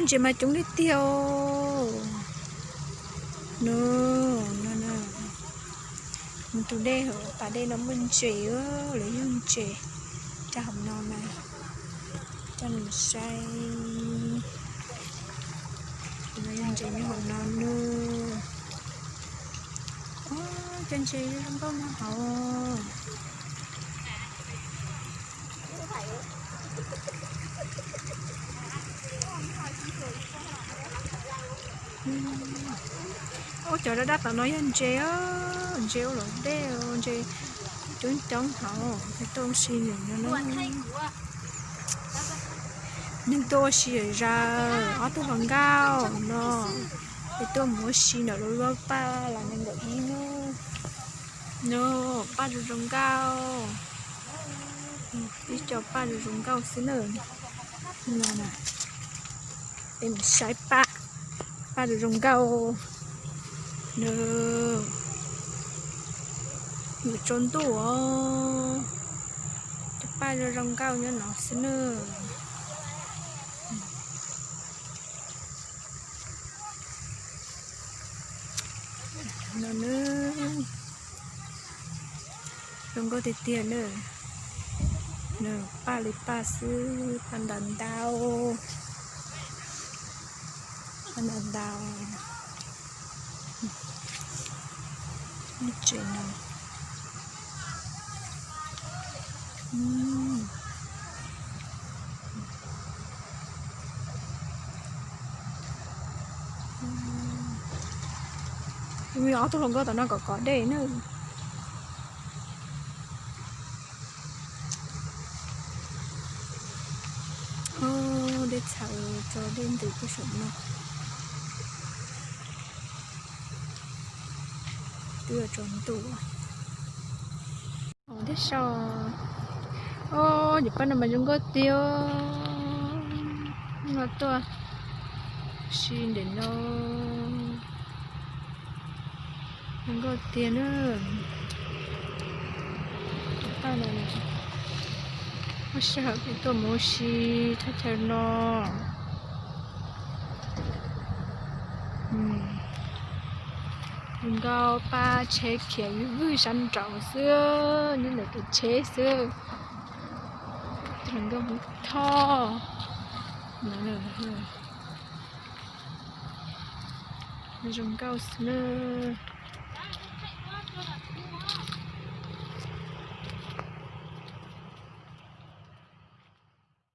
Ntses mas coob tiag tiag. No, no, no. Tus dej, pas dej no muaj ntses, lawv yog ntses rau hauv no na. Coj mus saib. No yog ntses nyob hauv no na. Cov ntses zoo nkauj nyob hauv. Ua cov dab dab tom no yog ntses, ntses ua luam dej, ntses coob coob hauv, tuaj ua si ntawm no. Neeg tuaj ua si zom zaws, ob tug hluas nkauj no, es tuaj mus ua si ntawm lub lub paj los nees nkaum ib hnub. No, paj zoo zoo nkauj. Ib co paj zoo zoo nkauj xwb na. Es mus saib paj, paj zoo zoo nkauj. No, yuav tsaus ntuj os, cov paj zoo zoo nkauj nyob no xwb na. No na, zoo nkauj tiag tiag na. Paj li paj xwb, paj ntau ntau, paj ntau ntau. Tsev no. Ob tug hluas nkauj tom no kom kov dej na. Dej txhaum tso dej ntws puag saum no. Twb yuav tsaus ntuj. Thiab so, o, cov paj no mas zoo nkauj tiag. No tuaj si ntawm no, zoo nkauj tiag na. Cov paj no, muaj sij hawm kuj tuaj mus ua si thaj chaw no. Zoo nkauj, paj tsheb khiav vwj vwj sab nraud xwb, nyob ntawm kev tsheb xwb. Tus hluas nkauj Hmoob Thoj, zoo nkauj xwb na.